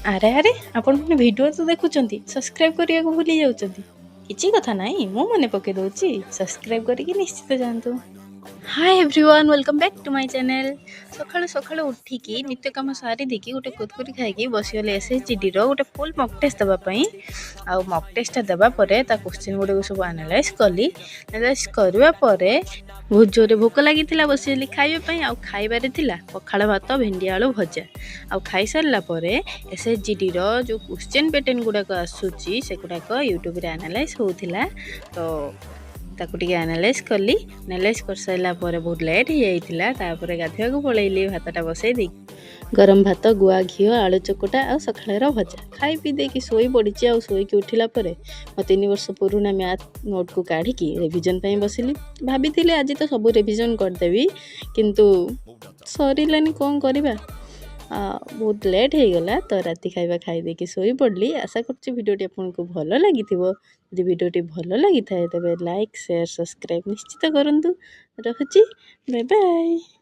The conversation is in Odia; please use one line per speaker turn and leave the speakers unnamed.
ଆରେ ଆରେ, ଆପଣ ଭିଡ଼ିଓ ତ ଦେଖୁଛନ୍ତି, ସବସ୍କ୍ରାଇବ୍ କରିବାକୁ ଭୁଲି ଯାଉଛନ୍ତି। କିଛି କଥା ନାହିଁ, ମୁଁ ମନେ ପକାଇ ଦେଉଛି। ସବସ୍କ୍ରାଇବ୍ କରିକି ନିଶ୍ଚିତ ଯାଆନ୍ତୁ। Hi everyone, welcome back to my channel. ସକାଳୁ ସକାଳୁ ଉଠିକି ନିତ୍ୟ କାମ ସାରି ଦେଇକି ଗୋଟେ କୁରକୁରି ଖାଇକି ବସିଗଲି ଏସ୍ଏଚ୍ଜିଡ଼ିର ଗୋଟେ ଫୁଲ୍ ମକ୍ ଟେଷ୍ଟ ଦେବା ପାଇଁ। ଆଉ ମକ୍ ଟେଷ୍ଟଟା ଦେବା ପରେ ତା କୋଶ୍ଚିନ୍ ଗୁଡ଼ିକୁ ସବୁ ଆନାଲାଇଜ୍ କଲି। ଆନାଲାଇଜ୍ କରିବା ପରେ ବହୁତ ଜୋରରେ ଭୋକ ଲାଗିଥିଲା, ବସିଗଲି ଖାଇବା ପାଇଁ। ଆଉ ଖାଇବାରେ ଥିଲା ପଖାଳ ଭାତ, ଭେଣ୍ଡି ଆଳୁ ଭଜା। ଆଉ ଖାଇସାରିଲା ପରେ ଏସ୍ଏଚ୍ଜିଡ଼ିର ଯେଉଁ କୋଶ୍ଚିନ୍ ପ୍ୟାଟର୍ନ ଗୁଡ଼ାକ ଆସୁଛି, ସେଗୁଡ଼ାକ ୟୁଟ୍ୟୁବରେ ଆନାଲାଇଜ୍ ହେଉଥିଲା, ତ ତାକୁ ଟିକେ ଆନାଲାଇଜ୍ କଲି। ଆନାଲାଇଜ୍ କରିସାରିଲା ପରେ ବହୁତ ଲେଟ୍ ହେଇଯାଇଥିଲା। ତାପରେ ଗାଧୋଇବାକୁ ପଳେଇଲି। ଭାତଟା ବସେଇ ଦେଇକି ଗରମ ଭାତ, ଗୁଆ ଘିଅ, ଆଳୁ ଚକଟା ଆଉ ସକାଳର ଭଜା ଖାଇ ପିଇ ଦେଇକି ଶୋଇ ପଡ଼ିଛି। ଆଉ ଶୋଇକି ଉଠିଲା ପରେ ମୋ 3 ବର୍ଷ ପୁରୁଣା ମ୍ୟାଥ୍ ନୋଟ୍କୁ କାଢ଼ିକି ରିଭିଜନ୍ ପାଇଁ ବସିଲି। ଭାବିଥିଲି ଆଜି ତ ସବୁ ରିଭିଜନ୍ କରିଦେବି, କିନ୍ତୁ ସରିଲାନି। କ'ଣ କରିବା, ବହୁତ ଲେଟ୍ ହେଇଗଲା। ତ ରାତି ଖାଇବା ଖାଇ ଦେଇକି ଶୋଇପଡ଼ିଲି। ଆଶା କରୁଛି ଭିଡ଼ିଓଟି ଆପଣଙ୍କୁ ଭଲ ଲାଗିଥିବ। ଯଦି ଭିଡ଼ିଓଟି ଭଲ ଲାଗିଥାଏ, ତେବେ ଲାଇକ୍, ସେୟାର, ସବସ୍କ୍ରାଇବ୍ ନିଶ୍ଚିତ କରନ୍ତୁ। ରହୁଛି, ବାଏ ବାଏ।